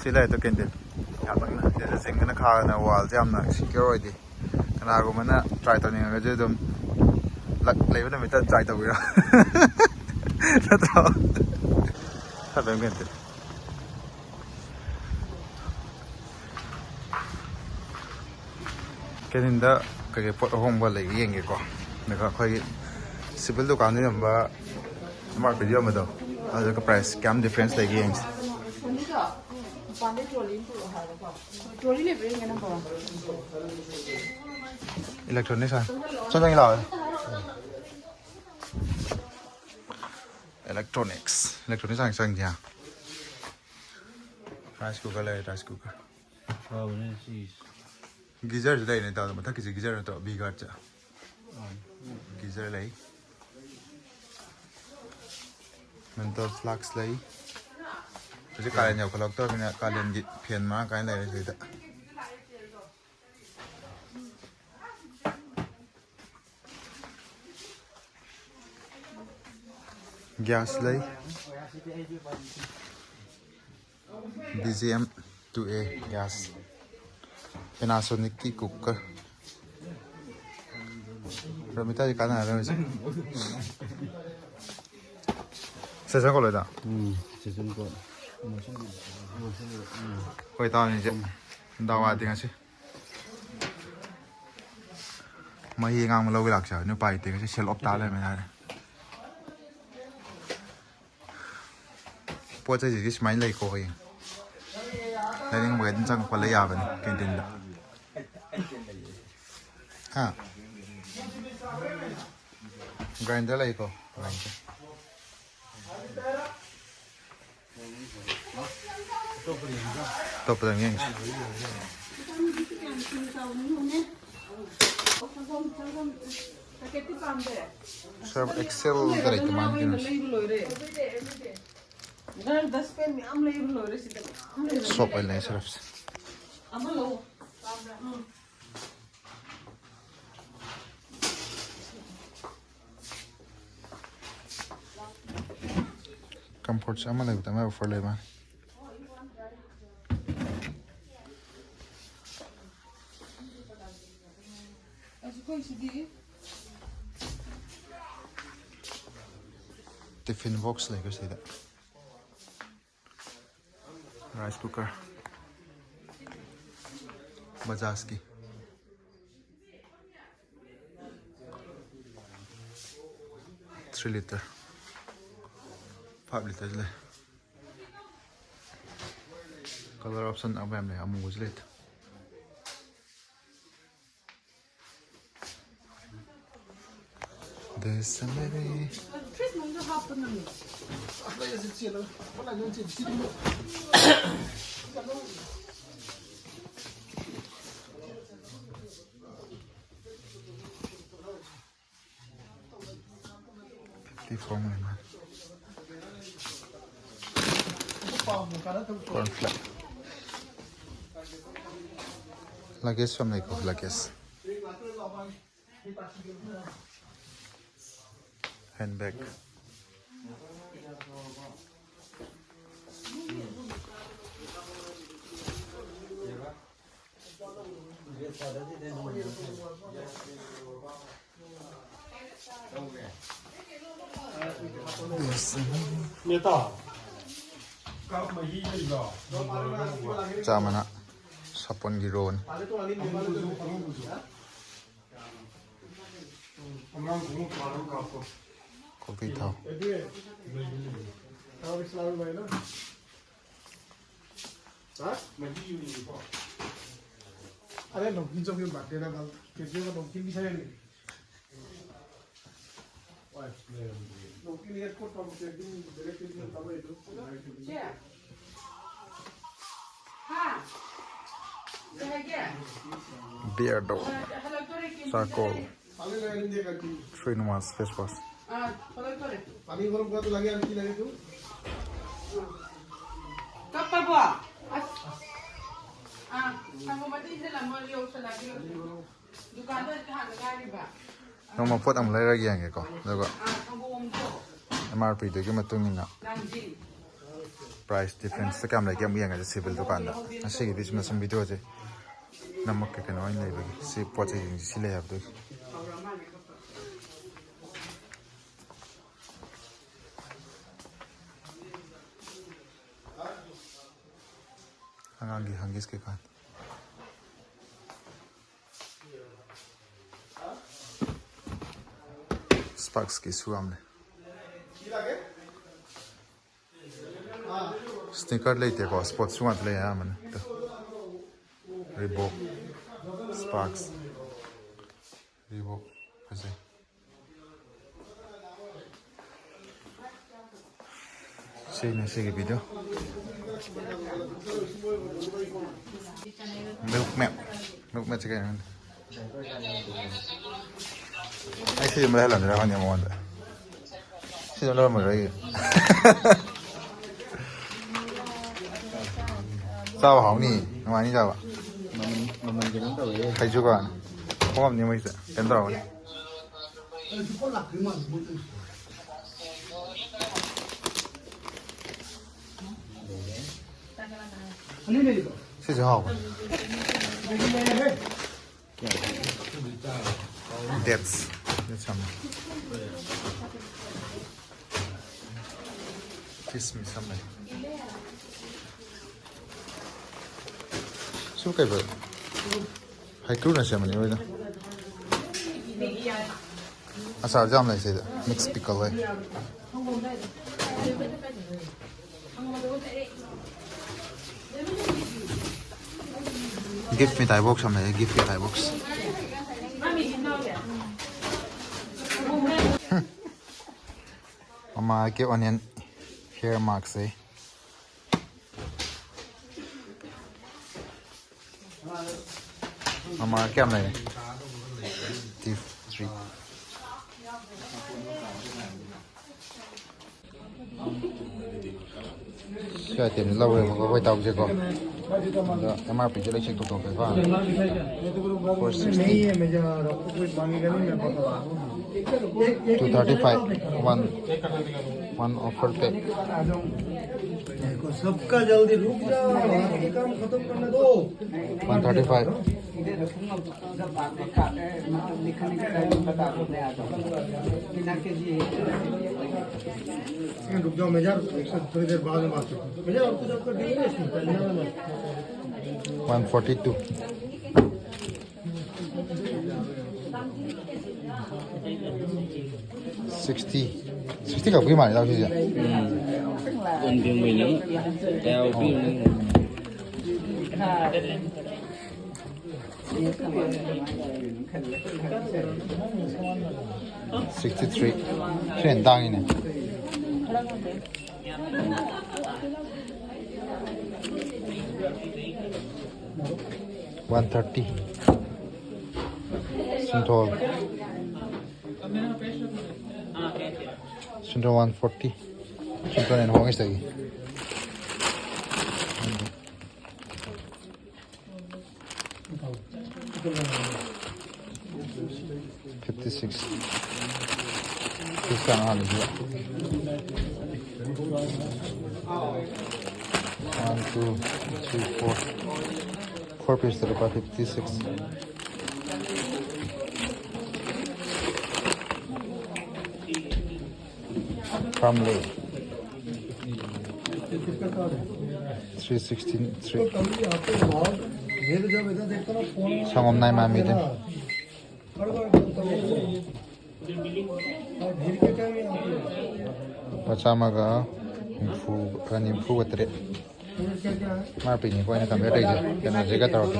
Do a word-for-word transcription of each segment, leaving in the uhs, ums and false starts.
ꯁꯤ ꯂꯩꯔꯦ ꯀꯦꯟꯇꯤꯟ꯫ ꯌꯥꯝ ꯅꯛꯅ꯫ ꯁꯤꯗ ꯖꯤꯡꯒꯅ ꯈꯥꯔꯅ ꯋꯥꯜꯁꯦ ꯌꯥꯝꯅ ꯁꯤꯀ꯭ꯌꯣꯔ ꯑꯣꯏꯗꯦ꯫ ꯀꯅꯥꯒꯨꯝꯕꯅ ꯇ꯭ꯔꯥꯏ ꯇꯧꯅꯤꯡꯉꯒꯁꯨ ꯑꯗꯨꯝ ꯂꯛ ꯂꯩꯕ ꯅꯨꯃꯤꯠꯇ ꯇ꯭ꯔꯥꯏ ꯇꯧꯕꯤꯔꯣ꯫ ꯅꯠꯇ꯭ꯔꯣ? ꯁꯥꯕꯦꯝ ꯀꯦꯟꯇꯤꯟ꯫ ꯀꯦꯟꯇꯤꯟꯗ ꯀꯩꯀꯩ ꯄꯣꯠ ꯑꯍꯣꯡꯕ ꯂꯩꯒꯦ ꯌꯦꯡꯒꯦꯀꯣ꯫ ꯑꯗꯨꯒ ꯑꯩꯈꯣꯏꯒꯤ ꯁꯤꯚꯤꯜ ꯗꯨꯀꯥꯟꯗ ꯌꯣꯟꯕ, ꯃꯥꯔꯀꯦꯠ ꯌꯣꯟꯕꯗꯣ, ꯑꯗꯨꯒ ꯄ꯭ꯔꯥꯏꯁ ꯀꯌꯥꯝ ꯗꯤꯐ꯭ꯔꯦꯟꯁ ꯂꯩꯒꯦ ꯌꯦꯡꯁꯦ꯫ ꯃꯄꯥꯟꯗꯩ ꯇ꯭ꯔꯣꯂꯤ ꯑꯃ ꯄꯨꯔꯛꯑꯣ ꯍꯥꯏꯕꯀꯣ꯫ ꯇ꯭ꯔꯣꯂꯤ ꯂꯩꯕ꯭ꯔꯥ ꯌꯦꯡꯒꯦ ꯅꯪꯕꯣ? ꯏꯂꯦꯛꯇ꯭ꯔꯣꯅꯤꯛꯁ ꯍꯥꯏ꯫ ꯆꯪ ꯆꯪ ꯂꯥꯛꯑꯣ꯫ ꯏꯂꯦꯛꯇ꯭ꯔꯣꯅꯤꯛꯁ꯫ ꯏꯂꯦꯛꯇ꯭ꯔꯣꯅꯤꯛꯁ ꯍꯥꯟꯅ ꯆꯪꯁꯦ꯫ ꯔꯥꯏꯁ ꯀꯨꯀꯔ ꯂꯩꯔꯦ, ꯔꯥꯏꯁ ꯀꯨꯀꯔ꯫ ꯐꯕꯅꯦ ꯁꯤ꯫ ꯒꯤꯖꯔꯁꯨ ꯂꯩꯔꯦ, ꯏꯇꯥꯎꯗ꯫ ꯃꯊꯛꯀꯤꯁꯦ ꯒꯤꯖꯔ ꯅꯠꯇ꯭ꯔꯣ? ꯚꯤ ꯒꯥꯔꯗꯁꯦ꯫ ꯑꯥ꯫ ꯒꯤꯖꯔ ꯂꯩ꯫ ꯃꯦꯟꯇꯣꯜ ꯐ꯭ꯂꯥꯛꯁ ꯂꯩ꯫ ꯍꯧꯖꯤꯛ ꯀꯥꯂꯦꯟ ꯌꯧꯈꯠꯂꯛꯇꯧꯔꯕꯅꯤꯅ ꯀꯥꯂꯦꯟꯒꯤ ꯐꯦꯟ ꯃꯔꯥꯡ ꯀꯥꯏꯅ ꯂꯩꯔꯦ ꯁꯤꯗ꯫ ꯒ꯭ꯌꯥꯁ ꯂꯩ꯫ ꯕꯤ ꯖꯤ ꯑꯦꯝ ꯇꯨ ꯑꯦ ꯒ꯭ꯌꯥꯁ꯫ ꯄꯦꯅꯥꯁꯣꯅꯤꯛꯀꯤ ꯀꯨꯀꯔ꯫ ꯔꯣꯃꯤꯇꯥꯗꯤ ꯀꯥꯟꯅꯔꯔꯣꯏ ꯍꯧꯖꯤꯛ꯫ ꯁꯦꯁꯟ ꯀꯣꯠꯂꯣꯏꯗ? ꯎꯝ, ꯁꯦꯁꯟ ꯀꯣꯠ꯫ ꯍꯣꯏ, ꯏꯇꯥꯎꯅꯤꯁꯦ ꯗꯥꯎ ꯌꯥꯗꯦ ꯉꯁꯤ꯫ ꯃꯍꯤ ꯑꯉꯥꯡꯕ ꯂꯧꯒꯦ ꯂꯥꯛꯆꯕꯅꯤ, ꯎꯄꯥꯏ ꯂꯩꯇꯦ, ꯉꯁꯤ ꯁꯦꯜ ꯑꯣꯐ ꯇꯥ ꯂꯩꯔꯝꯃꯦ ꯍꯥꯏꯔꯦ꯫ ꯄꯣꯠ ꯆꯩꯁꯤꯗꯤ ꯁꯨꯃꯥꯏꯅ ꯂꯩꯀꯣ, ꯍꯌꯦꯡ ꯂꯩꯅꯤꯡꯕꯒꯩ ꯑꯗꯨꯝ ꯆꯪꯉꯛꯄ ꯂꯩ ꯌꯥꯕꯅꯤ ꯀꯦꯟꯇꯤꯟꯗ꯫ ꯍꯥ? ꯒ꯭ꯔꯥꯏꯟꯗꯔ ꯂꯩꯀꯣ, ꯒ꯭ꯔꯥꯏꯟꯗꯔ꯫ ꯑꯇꯣꯞꯄꯗ ꯑꯃꯨꯛ ꯌꯦꯡꯁꯤ꯫ ꯁꯔꯞ ꯑꯦꯛꯁꯦꯜꯗ ꯂꯩꯇ ꯃꯥꯜꯂꯦ ꯀꯩꯅꯣꯁꯦ꯫ ꯁꯣꯞ ꯑꯣꯏꯅ ꯂꯩ ꯁꯔꯞꯁꯦ꯫ ꯀꯝꯐꯣꯔꯠꯁꯦ ꯑꯃ ꯂꯩꯕꯗ ꯑꯃ ꯑꯣꯐꯔ ꯂꯩ ꯃꯥꯜꯂꯦ꯫ ꯑꯩꯈꯣꯏ ꯁꯤꯗꯤ ꯇꯤꯐꯤꯟ ꯕꯣꯛꯁ ꯂꯩꯕ ꯁꯤꯗ꯫ ꯔꯥꯏꯁ ꯀꯨꯀꯔ ꯕꯖꯥꯖꯀꯤ ꯊ꯭ꯔꯤ ꯂꯤꯇꯔ, ꯐꯥꯏꯚ ꯂꯤꯇꯔꯁꯨ ꯂꯩ꯫ ꯀꯂꯔ ꯑꯣꯞꯁꯟ ꯑꯃ ꯌꯥꯝ ꯂꯩ, ꯑꯃꯨꯕꯁꯨ ꯂꯩ꯫ There's a lady. Fifty four million. Corn flour. Luggage ꯐꯝ ꯂꯩꯀꯣ, luggage. Handbag. ꯆꯥꯃꯅ ꯁꯥꯄꯣꯟꯒꯤ ꯔꯣꯜ꯫ ꯀꯣꯐꯤ ꯊꯥꯎ꯫ ꯑꯔꯦ, ꯅꯣꯡꯀꯤꯟ ꯆꯧꯀꯤ ꯕꯥꯔꯗꯦꯗ ꯀꯦꯐꯦꯗ ꯅꯣꯡꯀꯤꯟ ꯄꯤꯁꯥ ꯌꯥꯅꯤ꯫ ꯅꯣꯡꯀꯤꯟ ꯍꯦꯗ ꯀꯣꯠ ꯄꯥꯝꯕ ꯀꯦꯟꯇꯤꯟ ꯗꯥꯏꯔꯦꯛ ꯀꯦꯟꯇꯤꯟ ꯇꯧꯔꯦ ꯑꯗꯨ꯫ ꯕꯤꯌꯔꯗꯣ ꯆꯥꯔꯀꯣꯜ ꯐꯦꯁ ꯋꯥꯁ꯫ ꯀꯞꯄꯕꯣ? ꯑꯁ, ꯑꯥ, ꯁꯪꯒꯣꯝ ꯑꯗꯨ ꯏꯟꯁꯤꯜꯂꯝꯃꯣ, ꯌꯧꯁꯜꯂꯛꯑꯒꯦ꯫ ꯗꯨꯀꯥꯟꯗ ꯍꯧꯖꯤꯛ ꯍꯥꯟꯅ ꯉꯥꯏꯔꯤꯕ꯫ ꯅꯣꯡꯃ ꯄꯣꯠ ꯑꯃ ꯂꯩꯔꯒ ꯌꯦꯡꯒꯦꯀꯣ, ꯑꯗꯨꯒ ꯑꯥ, ꯁꯪꯒꯣꯝꯗꯣ꯫ ꯑꯦꯝ ꯑꯥꯔ ꯄꯤꯗꯨꯒꯤ ꯃꯇꯨꯡ ꯏꯟꯅ꯫ ꯂꯥꯡꯖꯤꯡ꯫ Price difference ꯀꯌꯥꯝ ꯂꯩꯒꯦ ꯑꯃꯨꯛ ꯌꯦꯡꯉꯁꯦ ꯁꯤꯕꯤꯜ ꯗꯨꯀꯥꯟꯗ꯫ ꯉꯁꯤꯒꯤꯗꯤ ꯁꯨꯝꯅ ꯁꯨꯝ ꯚꯤꯗꯤꯑꯣꯁꯦ ꯅꯝꯃꯛꯀꯦ, ꯀꯩꯅꯣ ꯑꯣꯏꯅ ꯂꯩꯕꯒꯤ꯫ ꯁꯤ ꯄꯣꯠ ꯆꯩꯁꯤꯡꯁꯤ ꯁꯤ ꯂꯩ ꯍꯥꯏꯕꯗꯨꯒꯤ꯫ ꯑꯉꯥꯡꯒꯤ ꯍꯪꯒꯤꯁ ꯀꯩꯀꯥ꯫ ꯁ꯭ꯄꯥꯔꯛꯁꯀꯤꯁꯨ ꯌꯥꯝ ꯂꯩ꯫ ꯁ꯭ꯅꯤꯀꯔ ꯂꯩꯇꯦꯀꯣ, ꯁ꯭ꯄꯣꯔꯠꯁ ꯁꯨ ꯉꯥꯛꯇ ꯂꯩ ꯑꯌꯥꯝꯕꯅ꯫ ꯔꯤꯕꯣꯛ, ꯁ꯭ꯄꯥꯔꯛꯁ, ꯔꯤꯕꯣꯛ ꯐꯖꯩ꯫ ꯁꯤꯅ ꯁꯤꯒꯤ ꯚꯤꯗꯤꯑꯣ꯫ ꯃꯤꯜꯛ ꯃꯦꯠ꯫ ꯃꯤꯜꯛ ꯃꯦꯠꯁꯦ ꯀꯩꯅꯣ ꯈꯪꯗꯦ꯫ ꯑꯩ ꯁꯤꯁꯦ ꯑꯃ ꯂꯩꯍꯜꯂꯝꯁꯤꯔ ꯈꯪꯗꯦ ꯃꯉꯣꯟꯗ꯫ ꯁꯤꯁꯦ ꯑꯃ ꯂꯧꯔꯝꯃꯔꯣꯏ ꯑꯩꯒꯤ꯫ ꯆꯥꯕ ꯍꯥꯎꯅꯤ, ꯅꯨꯡꯉꯥꯏꯅꯤ ꯆꯥꯕ꯫ ꯃꯃꯜ, ꯃꯃꯜ ꯀꯩꯅꯣ ꯇꯧꯋꯦ꯫ ꯍꯩꯖꯨꯒ ꯍꯣꯡꯉꯝꯅꯤ ꯃꯣꯏꯁꯦ, ꯀꯩꯅꯣ ꯇꯧꯔꯝꯒꯅꯤ꯫ ꯁꯤꯁꯨ ꯍꯥꯎꯕꯅꯤ꯫ ꯗꯦꯠꯁ꯫ ꯗꯦꯠꯁ ꯑꯃ꯫ ꯀꯤꯁꯃꯤꯁ ꯑꯃ ꯂꯩ꯫ ꯁꯤꯕꯨ ꯀꯩꯕ? ꯍꯩꯀ꯭ꯔꯨꯅ ꯁꯦꯝꯕꯅꯤ ꯑꯣꯏꯅ꯫ ꯑꯆꯥꯔꯁꯨ ꯌꯥꯝ ꯂꯩ ꯁꯤꯗ꯫ ꯃꯤꯛꯁ ꯄꯤꯀꯜ ꯂꯩ꯫ ꯒꯤꯐ ꯃꯤꯊꯥꯏ ꯕꯣꯛꯁ ꯑꯃ ꯂꯩ, ꯒꯤꯐ ꯃꯤꯊꯥꯏ ꯕꯣꯛꯁ꯫ ꯃꯃꯥꯒꯤ ꯑꯣꯅꯤꯌꯟ ꯍꯤꯌꯔ ꯃꯥꯛꯁꯦ꯫ ꯃꯃꯥ ꯀꯌꯥꯝ ꯂꯩꯔꯦ? ꯇꯤꯞ ꯊ꯭ꯔꯤ꯫ ꯁꯤ ꯑꯥꯏꯇꯦꯝꯁꯤ ꯂꯧꯔꯦꯕꯀꯣ ꯑꯩꯈꯣꯏ ꯇꯥꯎꯁꯦꯀꯣ꯫ ꯑꯗꯣ ꯑꯦꯝ ꯑꯥꯔ ꯄꯤꯁꯦ ꯂꯣꯏ check ꯇꯧꯊꯣꯛꯀꯦꯀꯣ꯫ Four sixty. Two thirty five, one, one offer pack. सबका जल्दी, रुक जाओ, हाथ के काम खत्म करने दो। One thirty five. इधर रखूंगा, जब आप लिखा, मतलब, लिखने के टाइम बता दो, मैं आ जाऊंगा। बिना के जी। रुक जाओ मेजर, एक साथ थोड़ी देर बाद में बात करते हैं। मेजर, और कुछ आपका डिले नहीं है इसमें? One forty two. Sixty, sixty ꯈꯛꯀꯤ ꯃꯥꯜꯂꯦ ꯏꯇꯥꯎ ꯁꯤꯁꯦ꯫ ꯎꯝ꯫ ꯀꯣꯟ ꯐꯦꯡꯕꯩꯅꯦ꯫ ꯀꯌꯥ ꯄꯤꯔꯤꯅꯣ? Sixty three. ꯁꯤ ꯍꯦꯟꯅ ꯇꯥꯡꯉꯤꯅꯦ꯫ One thirty. ꯁꯤꯟꯊꯣꯜ꯫ ꯁꯤꯟꯊꯣꯜ ꯋꯥꯟ ꯐꯣꯔꯇꯤ꯫ ꯁꯤꯟꯊꯣꯜ ꯍꯦꯟꯅ ꯍꯣꯡꯉꯦ ꯁꯤꯗꯒꯤ꯫ Fifty six. ꯄꯤꯁ ꯀꯌꯥꯅꯣ ꯍꯥꯜꯂꯤꯁꯤꯕꯣ? One, two, three, four. Four ꯄꯤꯁꯇ ꯂꯨꯄꯥ ꯐꯤꯐꯇꯤ ꯁꯤꯛꯁ꯫ ꯐꯥꯔꯝꯂꯤ꯫ Three sixty three. ꯁꯪꯒꯣꯝ ꯅꯥꯏ ꯃꯥꯟꯕꯤꯗꯨꯅꯤ꯫ ꯂꯨꯄꯥ ꯆꯥꯝꯃꯒ ꯍꯨꯝꯐꯨ, ꯅꯤꯐꯨꯒ ꯇꯔꯦꯠ꯫ ꯃꯥ ꯄꯤꯛꯅꯤꯛ ꯑꯣꯏꯅ ꯀꯝꯄꯤꯌꯔ ꯇꯧꯔꯤꯁꯦ ꯀꯩꯅꯣꯁꯤꯒ ꯇꯧꯔꯒꯦ꯫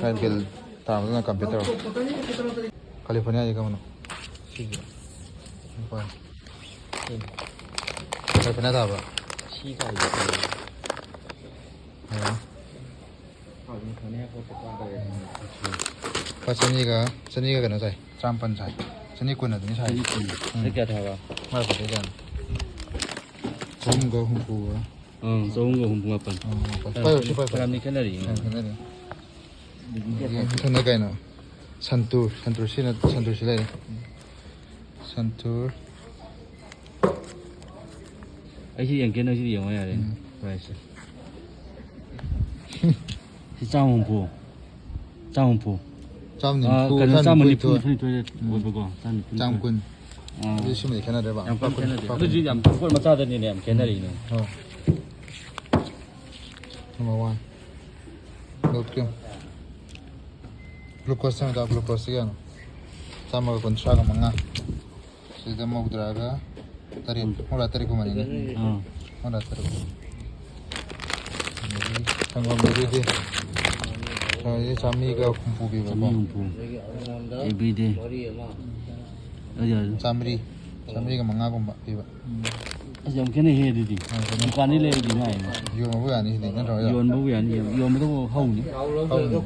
ꯑꯩ ꯕꯤꯜ ꯇꯥꯕꯗꯨꯅ ꯀꯝꯄꯤꯌꯔ ꯇꯧꯔꯒꯦ꯫ ꯀꯥꯂꯤꯐꯣꯔꯅꯤꯌꯥꯁꯦ ꯀꯔꯝꯕꯅꯣ? ꯁꯤꯁꯦ꯫ ꯍꯣꯏ꯫ ꯀꯥꯂꯤꯐꯣꯔꯅꯤꯌꯥ ꯇꯥꯕ꯭ꯔꯣ? ꯁꯤ ꯀꯥꯏꯗ? ꯑꯣ꯫ ꯂꯨꯄꯥ ꯆꯅꯤꯒ, ꯆꯅꯤꯒ ꯀꯩꯅꯣ ꯁꯥꯏ, ꯇꯔꯥꯃꯥꯄꯟ ꯁꯥꯏ꯫ ꯆꯅꯤ ꯀꯨꯟ ꯑꯗꯨꯅꯤ ꯁꯥꯏ꯫ ꯆꯅꯤ ꯀꯨꯟ꯫ ꯎꯝ꯫ ꯁꯤ ꯀꯌꯥ ꯊꯥꯕ? ꯃꯥꯏ ꯄꯣꯠꯇꯤ ꯀꯌꯥꯅꯣ? ꯆꯍꯨꯝꯒ ꯍꯨꯝꯐꯨꯒ꯫ ꯎꯝ, ꯆꯍꯨꯝꯒ ꯍꯨꯝꯐꯨ ꯃꯥꯄꯟ꯫ ꯑꯣ, ꯃꯥꯄꯟ꯫ ꯐꯔꯦ, ꯁꯤ ꯐꯔꯦ, ꯐꯔꯦ꯫ ꯐꯅꯌꯥꯝꯗꯤ ꯈꯦꯠꯅꯔꯤ꯫ ꯌꯥꯝ ꯈꯦꯠꯅꯔꯤ꯫ ꯑꯗꯒꯤ ꯃꯊꯪꯗ ꯀꯩꯅꯣ? ꯁꯟꯇꯨꯔ, ꯁꯟꯇꯨꯔ ꯁꯤꯅ, ꯁꯟꯇꯨꯔ ꯁꯤ ꯂꯩꯔꯦ꯫ ꯁꯟꯇꯨꯔ꯫ ꯑꯩꯁꯤ ꯌꯦꯡꯒꯦ, ꯅꯪꯁꯤꯗꯤ ꯌꯦꯡꯉꯣ ꯌꯥꯔꯦ꯫ ꯎꯝ꯫ ꯄ꯭ꯔꯥꯏꯁꯁꯦ꯫ ꯁꯤ ꯆꯥꯝꯃ ꯍꯨꯝꯐꯨ꯫ ꯆꯥꯝꯃ ꯍꯨꯝꯐꯨ꯫ ꯆꯥꯝꯃ ꯑꯥ, ꯅꯤꯐꯨ, ꯀꯩꯅꯣ, ꯆꯥꯝꯃ ꯅꯤꯐꯨ, ꯅꯤꯐꯨ, ꯅꯤꯐꯨ, ꯎꯝ꯫ ꯑꯣꯏꯕꯀꯣ꯫ ꯆꯥꯝꯃ ꯅꯤꯐꯨ, ꯆꯥꯝꯃ ꯀꯨꯟ꯫ ꯑꯥ꯫ ꯑꯗꯨꯗꯤ ꯁꯤꯃꯗꯤ ꯈꯦꯠꯅꯗ꯭ꯔꯦꯕ꯫ ꯌꯥꯝ ꯀꯟꯅ ꯈꯦꯠꯅꯗꯦ꯫ ꯑꯗꯨꯗꯤ ꯌꯥꯝ ꯄꯣꯠ ꯃꯆꯥꯗꯅꯤꯅꯦ ꯌꯥꯝ ꯈꯦꯠꯅꯔꯤꯅꯦ꯫ ꯍꯣꯏ꯫ Number one꯫ Milk cream꯫ Glucose ꯁꯦ ꯃꯆꯥ glucose ꯁꯤ ꯀꯌꯥꯅꯣ? ꯆꯥꯝꯃꯒ ꯀꯨꯟꯊ꯭ꯔꯥꯒ ꯃꯉꯥ꯫ ꯁꯤꯗ ꯃꯧꯗ꯭ꯔꯥꯒ ꯇꯔꯦꯠ, ꯃꯧꯗ꯭ꯔꯥ ꯇꯔꯦꯠ ꯀꯨꯝꯕꯅꯤꯅꯦ꯫ ꯑꯥ꯫ ꯃꯧꯗ꯭ꯔꯥ ꯇꯔꯦꯠ꯫ ꯑꯗꯒꯤ ꯁꯪꯒꯣꯝꯗꯨꯗꯤ ꯁꯪꯒꯣꯝꯗꯤ ꯆꯥꯝꯃꯔꯤꯒ ꯍꯨꯝꯐꯨ ꯄꯤꯕꯀꯣ꯫ ꯆꯥꯝꯃꯔꯤ ꯍꯨꯝꯐꯨ꯫ Everyday꯫ ꯑꯗꯨ ꯌꯥꯔꯦ꯫ ꯆꯥꯝꯃꯔꯤ, ꯆꯥꯝꯃꯔꯤꯒ ꯃꯉꯥꯒꯨꯝꯕ ꯄꯤꯕ꯫ ꯑꯁ, ꯌꯥꯝ ꯈꯦꯠꯅꯩꯍꯦ ꯑꯗꯨꯗꯤ꯫ ꯌꯥꯝ ꯈꯦꯠꯅꯩ꯫ ꯗꯨꯀꯥꯟꯗꯤ ꯂꯩꯔꯗꯤ ꯉꯥꯏꯅꯦ꯫ ꯌꯣꯟꯕꯕꯨ ꯌꯥꯅꯤ ꯁꯤꯗꯤ, ꯅꯠꯇ꯭ꯔꯣ? ꯌꯣꯟꯕꯕꯨ ꯌꯥꯅꯤ, ꯌꯣꯟꯕꯗꯕꯨ ꯍꯧꯅꯤ꯫ ꯍꯧꯅꯤ꯫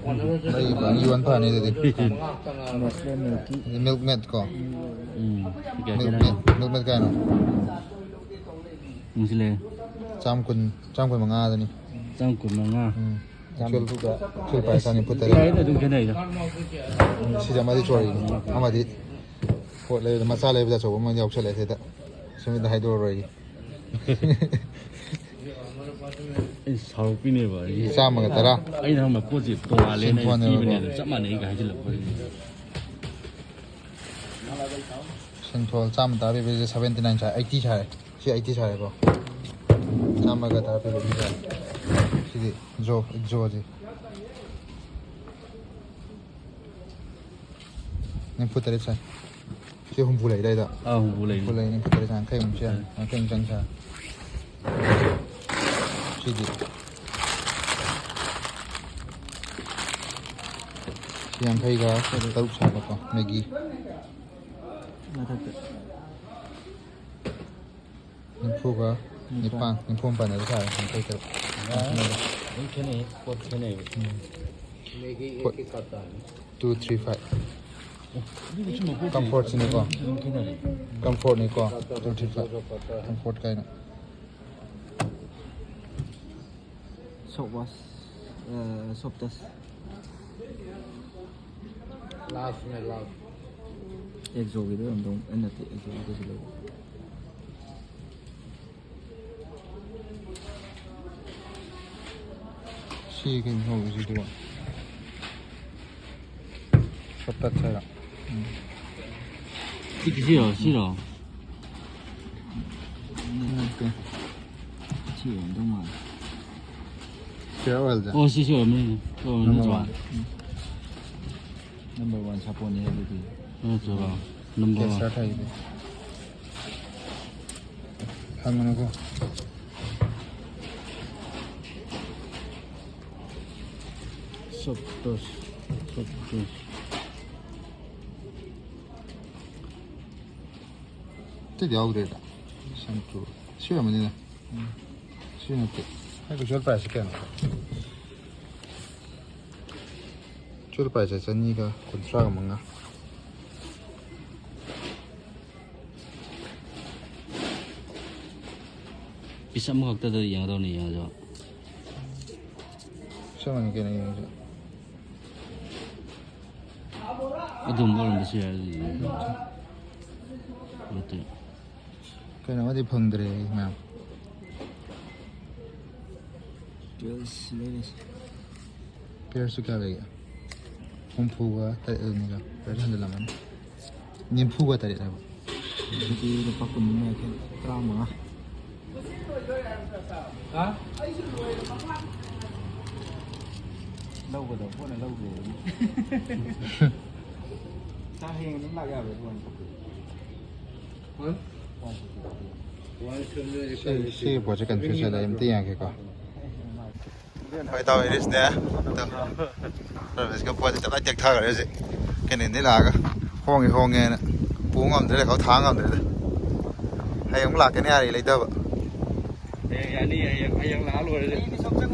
ꯂꯩ ꯐꯅꯤ, ꯌꯣꯟ ꯐꯅꯤ ꯑꯗꯨꯗꯤ꯫ Nestle milk ꯀꯤ꯫ Milk Made ꯀꯣ꯫ ꯎꯝ, ꯀꯌꯥ milk ꯈꯦꯠꯅꯔꯦ? Made, Milk Made ꯀꯥꯏꯅꯣ? ꯎꯝ, ꯁꯤ ꯂꯩꯔꯦ꯫ ꯆꯥꯝ ꯀꯨꯟ, ꯆꯥꯝ ꯀꯨꯟ ꯃꯉꯥꯗꯅꯤ꯫ ꯆꯥꯝ ꯀꯨꯟ ꯃꯉꯥ꯫ ꯎꯝ꯫ Actual, actual price ꯅꯤꯐꯨ ꯇꯔꯦꯠ꯫ ꯌꯥꯏꯗ, ꯑꯗꯨꯝ ꯈꯦꯠꯅꯩꯗ꯫ ꯁꯤꯗꯤ ꯑꯃꯗꯤ ꯆꯣꯔꯤꯅꯤ꯫ ꯑꯃꯗꯤ ꯄꯣꯠ ꯂꯩꯕꯗ, ꯃꯆꯥ ꯂꯩꯕꯗ ꯑꯆꯧꯕ ꯑꯃ ꯌꯥꯎꯁꯜꯂꯛꯑꯦ ꯁꯤꯗ꯫ ꯁꯤꯃꯗ ꯍꯥꯏꯗꯣꯛꯑꯔꯣꯏꯒꯦ꯫ ꯑꯩ ꯁꯥꯎꯔꯛꯄꯤꯅꯦꯕ ꯑꯩ꯫ ꯆꯥꯝꯃꯒ ꯇꯔꯥ꯫ ꯑꯩꯅ ꯍꯪꯕ ꯄꯣꯠꯁꯦ ꯇꯣꯉꯥꯜꯂꯦꯅ ꯑꯩꯅ ꯁꯤꯟꯊꯣꯟꯅꯦꯕꯀꯣ꯫ ꯄꯤꯕꯅꯦ, ꯑꯗꯨ ꯆꯞ ꯃꯥꯟꯅꯩꯒ ꯍꯥꯏꯖꯤꯜꯂꯛꯄ꯫ ꯁꯤꯟꯊꯣꯜ ꯆꯥꯝꯃ ꯇꯔꯥ ꯄꯤꯕꯁꯦ seventy nine ꯁꯥꯏ, eighty ꯁꯥꯔꯦ꯫ ꯁꯤ eighty ꯁꯥꯔꯦꯀꯣ꯫ ꯆꯥꯝꯃꯒ ꯇꯔꯥ ꯄꯤꯕ ꯁꯤ ꯁꯥꯔꯦ꯫ ꯁꯤꯗꯤ ꯖꯣ, ꯖꯣꯁꯦ꯫ ꯅꯤꯐꯨ ꯇꯔꯦꯠ ꯁꯥꯏ꯫ ꯁꯤ ꯍꯨꯝꯐꯨ ꯂꯩꯗꯥꯏꯗ? ꯑꯥ, ꯍꯨꯝꯐꯨ ꯂꯩ꯫ ꯍꯨꯝꯐꯨ ꯂꯩ, ꯅꯤꯐꯨ ꯇꯔꯦꯠ ꯁꯥꯏ, ꯌꯥꯡꯈꯩꯃꯨꯛ ꯁꯥꯏ꯫ ꯎꯝ꯫ ꯌꯥꯡꯈꯩꯃꯨꯛ ꯆꯪ ꯁꯥꯏ꯫ ꯁꯤꯗꯤ꯫ ꯁꯤ ꯌꯥꯡꯈꯩꯒ ꯇꯔꯨꯛ ꯁꯥꯕꯀꯣ, ꯃꯦꯒꯤ꯫ ꯃꯊꯛꯇ꯫ ꯅꯤꯐꯨꯒ ꯅꯤꯄꯥꯟ, ꯅꯤꯐꯨ ꯃꯥꯄꯟ ꯑꯗꯨ ꯁꯥꯔꯦ, ꯌꯥꯡꯈꯩ ꯇꯔꯨꯛ꯫ ꯑꯗꯨꯝ ꯈꯦꯠꯅꯩ, ꯄꯣꯠ ꯈꯦꯠꯅꯩꯕ꯫ ꯎꯝ꯫ Two three five꯫ ꯑꯗꯨꯒ ꯁꯨꯝꯕ ꯄꯣꯠꯁꯦ Comfortꯁꯤꯅꯦꯀꯣ꯫ ꯑꯗꯨꯝ ꯈꯦꯠꯅꯔꯦ꯫ Comfortꯅꯤꯀꯣ, two three five꯫ Comfort ꯀꯥꯏꯅ꯫ Soap wash, ꯑ, soap touch꯫ Lastꯅꯦ, last꯫ ꯑꯦꯛꯖꯣꯒꯤꯗꯣ ꯑꯗꯨꯝ, ꯑꯩ ꯅꯠꯇꯦ, ꯑꯦꯛꯖꯣꯒꯤꯗꯣ ꯁꯤ ꯂꯧꯕ꯫ ꯁꯤ ꯀꯩꯅꯣ ꯇꯧꯕꯁꯤꯗꯨꯕꯣ? ꯁꯣꯔꯠꯀꯠ ꯍꯥꯏꯔꯣ? ꯎꯝ꯫ ꯁꯤ ꯁꯤꯔꯣ? ꯁꯤꯔꯣ? ꯅꯠꯇꯦ꯫ ꯁꯤ ꯑꯣꯏꯔꯝꯗꯧ ꯃꯥꯜꯂꯦ꯫ ꯐꯤꯌꯔ ꯑꯣꯏꯜꯁꯦ? ꯑꯣ, ꯁꯤꯁꯤ ꯑꯣꯏꯔꯝꯅꯤ꯫ ꯑꯣ, number ꯅꯠꯇ꯭ꯔꯣ? One. ꯎꯝ꯫ Number one ꯁꯥꯄꯣꯟꯅꯤ ꯑꯗꯨꯗꯤ꯫ ꯅꯠꯇ꯭ꯔꯣ? Number one. ꯀꯦꯟꯁꯔ ꯊꯥꯏꯗꯤ꯫ ꯍꯪꯉꯨꯅꯨꯀꯣ꯫ Soft touch, soft touch. ꯑꯇꯩꯗꯤ ꯌꯥꯎꯗ꯭ꯔꯦꯗ꯫ Shampoo꯫ ꯁꯤ ꯑꯣꯏꯔꯝꯃꯅꯤꯅꯦ꯫ ꯎꯝ꯫ ꯁꯤ ꯅꯠꯇꯦ꯫ ꯑꯩ actual price ꯁꯦ ꯀꯌꯥꯅꯣ? Actual price ꯁꯦ ꯆꯅꯤꯒ ꯀꯨꯟꯊ꯭ꯔꯥꯒ ꯃꯉꯥ꯫ Piece ꯑꯃꯈꯛꯇꯗ ꯌꯦꯡꯒꯗꯧꯅꯤ, ꯌꯦꯡꯉꯁꯨ꯫ ꯆꯞ ꯃꯥꯟꯅꯩ ꯀꯩꯅꯣ, ꯌꯦꯡꯉꯁꯨ꯫ ꯑꯗꯨꯝꯕ ꯑꯣꯏꯔꯝꯕꯁꯨ ꯌꯥꯏ, ꯑꯗꯨꯗꯤ꯫ ꯅꯠꯇꯦ꯫ ꯀꯩꯅꯣ ꯑꯃꯗꯤ ꯐꯪꯗ꯭ꯔꯦ ꯑꯩ, ꯃꯌꯥꯝ꯫ Pairs ꯂꯩꯔꯁꯤ꯫ Pairs ꯁꯨ ꯀꯌꯥ ꯂꯩꯒꯦ? ꯍꯨꯝꯐꯨꯒ ꯇꯔꯦꯠ ꯑꯗꯨꯅꯤꯀꯣ꯫ Pairs ꯍꯟꯖꯤꯜꯂꯝꯃꯅꯤ꯫ ꯅꯤꯐꯨꯒ ꯇꯔꯦꯠ ꯍꯥꯏꯕ꯫ ꯑꯗꯨꯗꯤ ꯂꯨꯄꯥ ꯀꯨꯟ ꯑꯃ ꯌꯥꯡꯈꯩ, ꯇꯔꯥꯃꯉꯥ꯫ ꯍꯥ? ꯂꯧꯒꯗꯕ ꯄꯣꯠꯅ ꯂꯧꯗ꯭ꯔꯦ꯫ ꯁꯥꯔ, ꯍꯌꯦꯡ ꯑꯗꯨꯝ ꯂꯥꯛ ꯌꯥꯕ꯭ꯔꯥ ꯗꯨꯀꯥꯟ? ꯍꯣꯏ꯫ ꯁꯤ, ꯁꯤꯒꯤ ꯄꯣꯠꯁꯦ confuse ꯆꯠꯂꯦ, ꯑꯩ ꯑꯝꯇ ꯌꯦꯡꯉꯒꯦꯀꯣ꯫ ꯍꯣꯏ, ꯏꯇꯥꯎ ꯏꯔꯤꯁꯅꯦ꯫ ꯏꯇꯥꯎ ꯔꯃꯦꯁꯀ ꯄꯣꯠꯁꯦ ꯇꯞ ꯇꯥꯏ ꯇꯦꯛꯊꯈ꯭ꯔꯦ ꯍꯧꯖꯤꯛ꯫ ꯀꯦꯅꯦꯟꯗꯩ ꯂꯥꯛꯑꯒ ꯍꯣꯡꯉꯦ ꯍꯣꯡꯉꯦꯅ ꯄꯨ ꯉꯝꯗ꯭ꯔꯦ, ꯂꯩꯈꯥꯎ ꯊꯥꯡ ꯉꯝꯗ꯭ꯔꯦꯗ꯫ ꯍꯌꯦꯡ ꯑꯃꯨꯛ ꯂꯥꯛꯀꯅꯤ ꯍꯥꯏꯔꯤ ꯂꯩꯇꯕ꯫ ꯍꯌꯦꯡ ꯌꯥꯅꯤ, ꯍꯌꯦꯡ, ꯍꯌꯦꯡ ꯂꯥꯛꯑ ꯂꯣꯏꯔꯦ꯫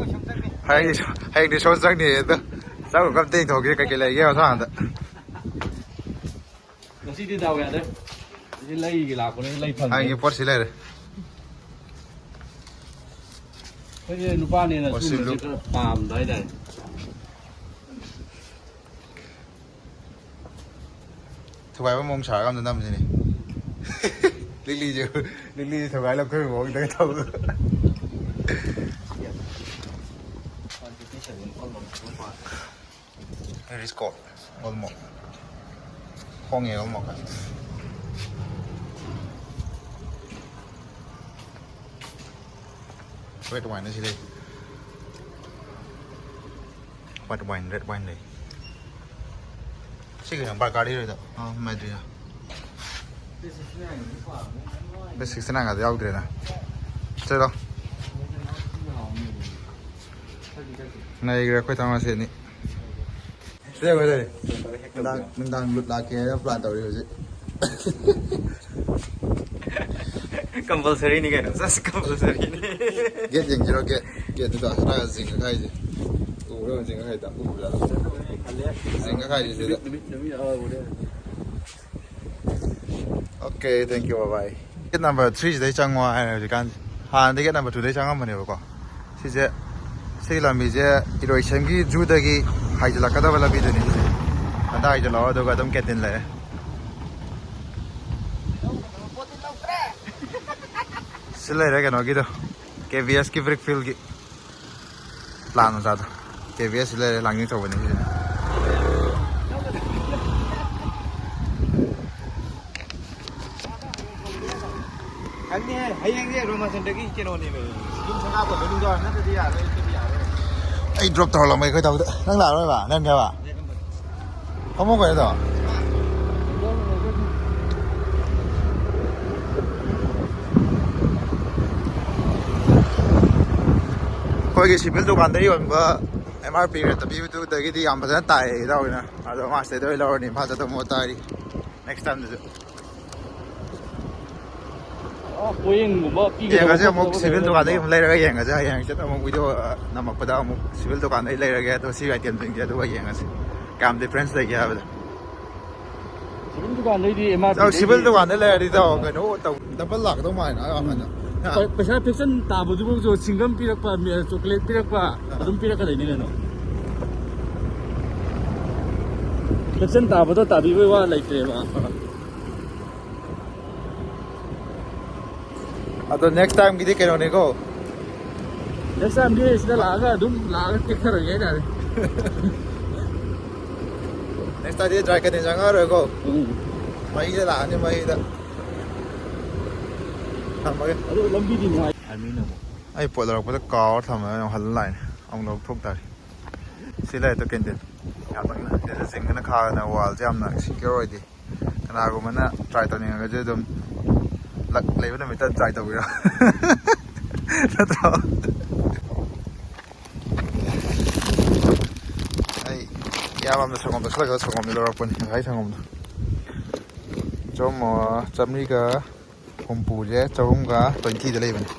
ꯍꯌꯦꯡꯗꯤ ꯁꯣ-, ꯍꯌꯦꯡꯗꯤ ꯁꯣ ꯆꯪꯅꯤ ꯑꯗꯣ꯫ ꯆꯪꯉꯒ ꯑꯝꯇ ꯌꯦꯡꯊꯣꯛꯈꯤꯒꯦ ꯀꯩꯀꯩ ꯂꯩꯒꯦ ꯃꯊꯪ ꯍꯟꯗꯛ꯫ ꯉꯁꯤꯗꯤ ꯗꯥꯎ ꯌꯥꯗ꯭ꯔꯦ꯫ ꯉꯁꯤ ꯂꯩꯒꯤ ꯂꯥꯛꯄꯅꯦ, ꯂꯩ ꯐꯪꯗ꯭ꯔꯦ꯫ ꯍꯌꯦꯡꯒꯤ ꯄꯣꯠꯁꯤ ꯂꯩꯔꯦ꯫ ꯑꯩꯈꯣꯏꯁꯦ ꯅꯨꯄꯥꯅꯦꯅ ꯑꯣ, ꯁꯤ ꯁꯨꯝꯕꯁꯦ ꯕ꯭ꯂꯨ꯫ ꯈꯔ ꯄꯥꯝꯕ ꯍꯥꯏꯇꯥꯔꯦ꯫ ꯊꯨꯒꯥꯏꯕ ꯃꯑꯣꯡ ꯁꯥꯔꯒ ꯑꯝꯇ ꯅꯝꯁꯤꯅꯦ꯫ ꯂꯤꯛꯂꯤꯁꯦ, ꯂꯤꯛꯂꯤꯁꯦ ꯊꯨꯒꯥꯏ ꯂꯧꯊꯣꯛꯄꯒꯤ ꯃꯑꯣꯡꯗꯒ ꯇꯧꯕꯗꯣ꯫ Here is cold. Olmo. ꯍꯣꯡꯉꯦ, olmo. Red wine ꯑꯁꯤ ꯂꯩ. White wine, red wine ꯂꯩ. ꯁꯤ ꯀꯩꯅꯣ, ꯕꯥꯔꯀꯥꯔꯗꯤ ꯂꯩꯗ? ꯑꯥ, ꯃꯦꯗ꯭ꯔꯤꯅ꯫ ꯕꯦꯁ ꯁꯤꯛꯁꯇꯤ ꯅꯥꯏꯟꯒꯗꯤ ꯌꯥꯎꯗ꯭ꯔꯦꯅ꯫ ꯆꯠꯂꯣ꯫ ꯅꯩꯈ꯭ꯔꯦ ꯑꯩꯈꯣꯏ ꯊꯥꯡꯃꯩꯕꯟꯁꯦ ꯑꯅꯤ꯫ ꯁꯤꯗ ꯑꯩꯈꯣꯏ ꯂꯩꯔꯦ꯫ ꯅꯨꯡꯗꯥꯡ, ꯅꯨꯡꯗꯥꯡ ꯂꯨꯠ ꯂꯥꯛꯀꯦ ꯍꯥꯏꯅ ꯄ꯭ꯂꯥꯟ ꯇꯧꯔꯤ ꯍꯧꯖꯤꯛ꯫ ꯀꯝꯄꯜꯁꯔꯤꯅꯤ ꯀꯩꯅꯣ, ꯖꯁ ꯀꯝꯄꯜꯁꯔꯤꯅꯤ꯫ ꯒꯦꯠ ꯌꯦꯡꯁꯤꯔꯣ, ꯒꯦꯠ? ꯒꯦꯠꯇꯨꯗ ꯑꯁ ꯖꯤꯡꯒ ꯈꯥꯏꯁꯦ꯫ ꯎꯕ꯭ꯔꯣ ꯖꯤꯡꯒ ꯈꯥꯏꯗ? ꯎꯕ꯭ꯔꯥ? ꯖꯤꯡꯒ ꯈꯥꯏꯁꯦ ꯁꯤꯗ꯫ ꯅꯨꯃꯤꯠ, ꯅꯨꯃꯤꯠ, ꯑꯥ, ꯎꯔꯦ꯫ Okay, thank you, bye bye. Gate number three ꯁꯤꯗꯩ ꯆꯪꯉꯣ ꯍꯥꯏꯔꯦ ꯍꯧꯖꯤꯛꯀꯥꯟꯁꯦ꯫ ꯍꯥꯟꯅꯗꯤ gate number two ꯗꯩ ꯆꯪꯉꯝꯕꯅꯦꯕꯀꯣ꯫ ꯁꯤꯁꯦ, ꯁꯤꯒꯤ ꯂꯝꯕꯤꯁꯦ ꯏꯔꯣꯏꯁꯦꯝꯒꯤ ꯖꯨꯗꯒꯤ ꯍꯥꯏꯖꯤꯜꯂꯛꯀꯗꯕ ꯂꯝꯕꯤꯗꯨꯅꯤ ꯁꯤꯁꯦ꯫ ꯑꯗꯥꯏꯗ ꯂꯥꯛꯑꯣ, ꯑꯗꯨꯒ ꯑꯗꯨꯝ canteen ꯂꯩꯔꯦ꯫ ꯁꯤ ꯂꯩꯔꯦ ꯀꯩꯅꯣꯒꯤꯗꯣ, ꯀꯦ ꯕꯤ ꯑꯦꯁꯀꯤ brick fieldꯒꯤ꯫ ꯄ꯭ꯂꯥꯟ ꯃꯆꯥꯗꯣ꯫ ꯀꯦ ꯕꯤ ꯑꯦꯁ ꯁꯤ ꯂꯩꯔꯦ, ꯂꯥꯡꯖꯤꯡ ꯊꯧꯕꯅꯤ ꯁꯤꯁꯦ꯫ ꯈꯪꯉꯦ, ꯍꯌꯦꯡꯁꯦ ꯑꯔꯨꯅꯥꯆꯜꯗꯒꯤ ꯀꯩꯅꯣꯅꯦꯃꯦ, ꯁꯤꯀꯤꯝ ꯁꯪꯒꯥꯕꯗꯣ ꯅꯨꯡꯗꯥꯡ ꯋꯥꯏꯔꯝ ꯅꯠꯇ꯭ꯔꯗꯤ ꯌꯥꯔꯣꯏ, ꯑꯗꯨꯗꯤ ꯌꯥꯔꯣꯏ꯫ ꯑꯩ drop ꯇꯧꯍꯜꯂꯝꯃꯒꯦ ꯑꯩꯈꯣꯏ ꯇꯧꯗ꯫ ꯅꯪ ꯂꯥꯛꯑꯔꯣꯏꯕ? ꯅꯪꯅꯦꯕ? ꯐꯃꯨꯡ ꯀꯩꯅꯣ ꯇꯧ꯫ ꯑꯩꯈꯣꯏꯒꯤ ꯁꯤꯚꯤꯜ ꯗꯨꯀꯥꯟꯗ ꯌꯣꯟꯕ ꯑꯦꯝ ꯑꯥꯔ ꯄꯤ ꯔꯦꯠꯇ ꯄꯤꯕꯗꯨꯗꯒꯤꯗꯤ ꯌꯥꯝ ꯐꯖꯅ ꯇꯥꯏꯌꯦ ꯏꯇꯥꯎ ꯍꯣꯏꯅ꯫ ꯑꯗꯣ ꯃꯥ ꯁꯤꯗꯩꯗ ꯑꯣꯏꯅ ꯂꯧꯔꯅꯤ, ꯏꯝꯐꯥꯜ ꯆꯠꯇꯧ ꯃꯍꯨꯠ ꯇꯥꯔꯤ꯫ Next time ꯗꯁꯨ꯫ ꯑ, ꯄꯣꯌꯦꯡꯒꯨꯝꯕ ꯄꯤꯒꯗꯕ ꯌꯦꯡꯉꯁꯦ ꯑꯃꯨꯛ, ꯈꯣꯠꯀꯗꯕ ꯁꯤꯚꯤꯜ ꯗꯨꯀꯥꯟꯗꯒꯤ ꯂꯩꯔꯝꯕ꯭ꯔꯣ? ꯑꯃꯨꯛ ꯂꯩꯔꯒ ꯌꯦꯡꯉꯁꯦ꯫ ꯍꯌꯦꯡ ꯍꯪꯆꯤꯠ ꯑꯃꯨꯛ ꯚꯤꯗꯤꯑꯣ, ꯑ, ꯅꯝꯃꯛꯄꯗ ꯑꯃꯨꯛ ꯁꯤꯚꯤꯜ ꯗꯨꯀꯥꯟꯗꯒꯤ ꯂꯩꯔꯒꯦ, ꯑꯗꯣ ꯁꯤ ꯑꯥꯏꯇꯦꯝꯁꯤꯡꯁꯦ ꯑꯗꯨꯒ ꯌꯦꯡꯉꯁꯦ ꯀꯌꯥꯝ ꯗꯤꯐ꯭ꯔꯦꯟꯁ ꯂꯩꯒꯦ ꯍꯥꯏꯕꯗꯣ꯫ ꯁꯤꯚꯤꯜ ꯗꯨꯀꯥꯟꯗꯩꯗꯤ ꯑꯦꯝ ꯑꯥꯔ ꯄꯤ ꯇꯧ, ꯁꯤꯚꯤꯜ ꯗꯨꯀꯥꯟꯗꯩ ꯂꯩꯔꯗꯤ ꯇꯧ, ꯀꯩꯅꯣ ꯇꯧ, ꯗꯕꯜ ꯂꯥꯛꯀꯗꯧ ꯃꯥꯜꯂꯦ ꯅꯥꯕ ꯌꯥꯝ ꯍꯟꯅ꯫ ꯄꯩ-, ꯄꯩꯁꯥ ꯐꯦꯛꯁꯟ ꯇꯥꯕꯗꯨꯐꯥꯎꯁꯨ ꯁꯤꯡꯒꯝ ꯄꯤꯔꯛꯄ, ꯃꯦ-, ꯆꯣꯀ꯭ꯂꯦꯠ ꯄꯤꯔꯛꯄ, ꯑꯗꯨꯝ ꯄꯤꯔꯛꯀꯗꯣꯏꯅꯤ ꯀꯩꯅꯣ꯫ ꯐꯦꯛꯁꯟ ꯇꯥꯕꯗꯣ ꯇꯥꯕꯤꯕꯩ ꯋꯥ ꯂꯩꯇ꯭ꯔꯦꯕ꯫ ꯑꯗꯣ next time ꯒꯤꯗꯤ ꯀꯩꯅꯣꯅꯤꯀꯣ꯫ Next time ꯗꯤ ꯁꯤꯗ ꯂꯥꯛꯑꯒ ꯑꯗꯨꯝ ꯂꯥꯛꯑꯒ ꯇꯦꯛꯊꯔꯒꯦ ꯍꯥꯏꯇꯥꯔꯦ꯫ ꯁꯤꯗꯗꯤ ꯗ꯭ꯔꯥꯏ ꯀꯟꯇꯦꯟ ꯆꯪꯉꯛꯑꯔꯣꯏꯀꯣ꯫ ꯃꯩꯗ ꯂꯥꯛꯑꯅꯤ, ꯃꯩꯗ꯫ ꯊꯝꯃꯒꯦ꯫ ꯑꯗꯨ ꯂꯝꯕꯤꯗꯤ ꯅꯨꯡꯉꯥꯏ꯫ ꯑꯩ ꯄꯣꯠ ꯂꯧꯔꯛꯄꯗ ꯀꯥꯎꯔ ꯊꯝꯃꯒ ꯑꯃꯨꯛ ꯍꯜꯂ ꯂꯥꯛꯏꯅꯦ꯫ ꯑꯃꯨꯛ ꯂꯧꯊꯣꯛ ꯇꯥꯔꯦ꯫ ꯁꯤ ꯂꯩꯔꯦ ꯀꯦꯟꯇꯤꯟ꯫ ꯌꯥꯝ ꯅꯛꯅ꯫ ꯁꯤꯗ ꯖꯤꯡꯒꯅ ꯈꯥꯗꯅ ꯋꯥꯜꯁꯦ ꯌꯥꯝꯅ ꯁꯤꯀ꯭ꯌꯣꯔ ꯑꯣꯏꯗꯦ꯫ ꯀꯅꯥꯒꯨꯝꯕꯅ ꯇ꯭ꯔꯥꯏ ꯇꯧꯅꯤꯡꯉꯒꯁꯨ ꯑꯗꯨꯝ ꯂꯛ ꯂꯩꯕ ꯅꯨꯃꯤꯠꯇ ꯇ꯭ꯔꯥꯏ ꯇꯧꯕꯤꯔꯣ꯫ ꯅꯠꯇ꯭ꯔꯣ? ꯑꯩ ꯏꯌꯥꯝꯕ ꯑꯃꯅ ꯁꯪꯒꯣꯝ ꯇꯛꯁꯤꯜꯂꯒ ꯁꯪꯒꯣꯝꯗꯤ ꯂꯧꯔꯛꯄꯅꯤ, ꯉꯁꯥꯏ ꯁꯪꯒꯣꯝꯗꯣ꯫ ꯆꯍꯨꯝ, ꯆꯥꯝꯃꯔꯤꯒ ꯍꯨꯝꯐꯨꯁꯦ ꯆꯍꯨꯝꯒ ꯇ꯭ꯋꯦꯟꯇꯤꯗ ꯂꯩꯕꯅꯤ꯫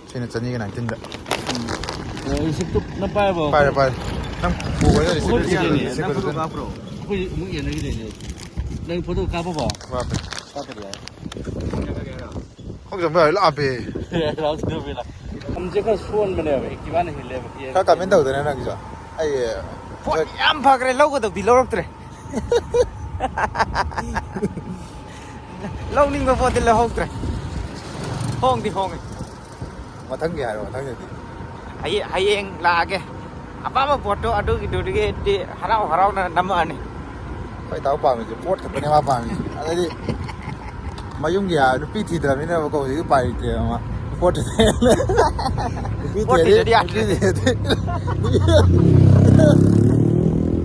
ꯁꯤꯅ ꯆꯅꯤꯒ ꯅꯥꯏꯟꯇꯤꯟꯗ꯫ ꯔꯤꯁꯤꯞꯇꯨ ꯅꯪ ꯄꯥꯏꯔꯕꯣ? ꯄꯥꯏꯔꯦ, ꯄꯥꯏꯔꯦ꯫ ꯅꯪ ꯄꯨꯕ ꯔꯤꯁꯤꯞ ꯑꯩꯈꯣꯏ ꯄꯨꯗꯣꯏꯅꯦ꯫ ꯅꯪ ꯐꯣꯇꯣ ꯀꯥꯞꯄ꯭ꯔꯣ? ꯑꯩꯈꯣꯏ ꯑꯃꯨꯛ ꯌꯦꯡꯅꯈꯤꯗꯣꯏꯅꯦ꯫ ꯅꯪ ꯐꯣꯇꯣ ꯀꯥꯞꯄꯕꯣ? ꯀꯥꯞꯄꯦ꯫ ꯀꯥꯞꯄꯗꯤ ꯌꯥꯏ꯫ ꯈꯣꯡ ꯆꯪꯕ ꯌꯥꯔꯣꯏ, ꯂꯥꯞꯄꯦ꯫ ꯂꯥꯝꯁꯦ ꯈꯔ ꯁꯣꯟꯕꯅꯦꯕ, ꯑꯦꯛꯇꯤꯚꯥꯅ ꯍꯦꯜꯂꯦꯕ꯫ ꯈꯔ ꯀꯃꯦꯟ ꯇꯧꯗꯅ ꯅꯪꯁꯨ꯫ ꯑꯩ ꯄꯣꯠ ꯌꯥꯝ ꯐꯈ꯭ꯔꯦ, ꯂꯧꯒꯗꯕꯗꯤ ꯂꯧꯔꯛꯇ꯭ꯔꯦ꯫ ꯂꯧꯅꯤꯡꯕ ꯄꯣꯠꯇꯤ ꯂꯧꯍꯧꯗ꯭ꯔꯦ꯫ ꯍꯣꯡꯗꯤ ꯍꯣꯡꯉꯦ꯫ ꯃꯊꯪꯒꯤ ꯍꯥꯏꯔꯣ, ꯃꯊꯪꯒꯤꯗꯤ꯫ ꯍꯌꯦ-, ꯍꯌꯦꯡ ꯂꯥꯛꯑꯒꯦ꯫ ꯑꯄꯥꯝꯕ ꯄꯣꯠꯇꯣ ꯑꯗꯨꯒꯤꯗꯨꯗꯒꯤꯗꯤ ꯍꯔꯥꯎ ꯍꯔꯥꯎꯅ ꯅꯝꯃꯛꯑꯅꯤ꯫ ꯑꯩꯈꯣꯏ ꯏꯇꯥꯎ ꯄꯥꯝꯃꯤꯁꯦ ꯄꯣꯠ ꯈꯛꯇꯅꯦ ꯃꯥ ꯄꯥꯝꯃꯤꯁꯦ꯫ ꯑꯗꯩꯗꯤ ꯃꯌꯨꯝꯒꯤ ꯍꯥꯏ-, ꯅꯨꯄꯤ ꯊꯤꯗ꯭ꯔꯕꯅꯤꯅꯕꯀꯣ ꯍꯧꯖꯤꯛꯇꯤ ꯎꯄꯥꯏ ꯂꯩꯇ꯭ꯔꯦꯕ ꯃꯥ꯫ ꯄꯣꯠ ꯊꯤꯗ꯭ꯔꯦ꯫ ꯅꯨꯄꯤ ꯄꯣꯠ ꯊꯤꯗ꯭ꯔꯗꯤ ꯊꯤꯗ꯭ꯔꯗꯤ ꯌꯥꯗ꯭ꯔꯦ꯫ ꯅꯨꯄꯤ ꯊꯤꯗ꯭ꯔꯗꯤ꯫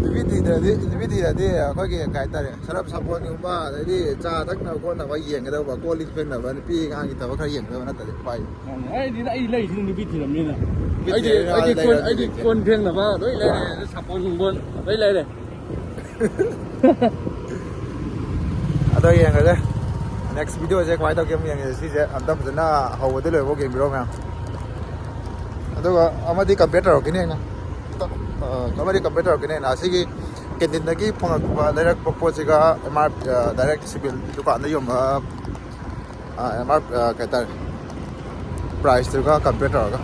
ꯅꯨꯄꯤ ꯊꯤꯗ꯭ꯔꯗꯤ, ꯅꯨꯄꯤ ꯊꯤꯗ꯭ꯔꯗꯤ ꯑꯩꯈꯣꯏꯒꯤ ꯀꯩ ꯍꯥꯏꯇꯥꯔꯦ, ꯁꯔꯞ ꯁꯥꯄꯣꯟꯒꯨꯝꯕ, ꯑꯗꯩꯗꯤ ꯆꯥ ꯊꯛꯅꯕ ꯈꯣꯠꯅꯕ ꯌꯦꯡꯒꯗꯧꯕ, ꯀꯣꯜ ꯂꯤꯛ ꯐꯦꯡꯅꯕ, ꯅꯨꯄꯤ ꯑꯉꯥꯡꯒꯤ ꯊꯕꯛ ꯈꯔ ꯌꯦꯡꯒꯗꯕ ꯅꯠꯇ꯭ꯔꯗꯤ ꯎꯄꯥꯏ ꯂꯩꯇꯦ꯫ ꯑꯩꯗꯤ ꯑꯩ ꯂꯩꯁꯤꯅ ꯅꯨꯄꯤ ꯊꯤꯔꯝꯅꯤꯅ꯫ ꯅꯨꯄꯤ ꯑꯩꯗꯤ, ꯊꯤꯔꯦ, ꯑꯩꯗꯤ ꯑꯗꯨ ꯀꯣꯟ, ꯂꯩꯔꯦ, ꯑꯗꯨ ꯑꯩꯗꯤ ꯂꯩꯔꯦ꯫ ꯀꯣꯟ ꯐꯦꯡꯅꯕ ꯂꯣꯏ ꯂꯩꯔꯦ, ꯁꯥꯄꯣꯟ ꯅꯨꯡꯕꯣꯟ ꯂꯣꯏ ꯂꯩꯔꯦ꯫ ꯑꯗꯣ ꯌꯦꯡꯉꯁꯦ꯫ Next video ꯁꯦ ꯀꯃꯥꯏꯅ ꯇꯧꯒꯦ ꯑꯃꯨꯛ ꯌꯦꯡꯉꯁꯦ꯫ ꯁꯤꯁꯦ ꯑꯝꯇ ꯐꯖꯅ ꯍꯧꯕꯗꯩ ꯂꯣꯏꯕꯐꯥꯎ ꯌꯦꯡꯕꯤꯔꯣ ꯃꯌꯥꯝ꯫ ꯑꯗꯨꯒ ꯑꯃꯗꯤ compare ꯇꯧꯔꯛꯀꯅꯤ ꯑꯩꯅ꯫ ꯑ, ꯑꯃꯗꯤ compare ꯇꯧꯔꯛꯀꯅꯤ ꯑꯩꯅ꯫ ꯑꯁꯤꯒꯤ canteen ꯗꯒꯤ ꯐꯪꯉꯛꯄ, ꯂꯩꯔꯛꯄ ꯄꯣꯠꯁꯤꯒ ꯑꯦꯝ ꯑꯥꯔ ꯄꯤ, ꯑ, direct ꯁꯤꯚꯤꯜ ꯗꯨꯀꯥꯟꯗ ꯌꯣꯟꯕ, ꯑ, ꯑꯦꯝ ꯑꯥꯔ ꯄꯤ, ꯑ, ꯀꯩ ꯍꯥꯏꯇꯥꯔꯦ, price ꯇꯨꯒ compare ꯇꯧꯔꯒ꯫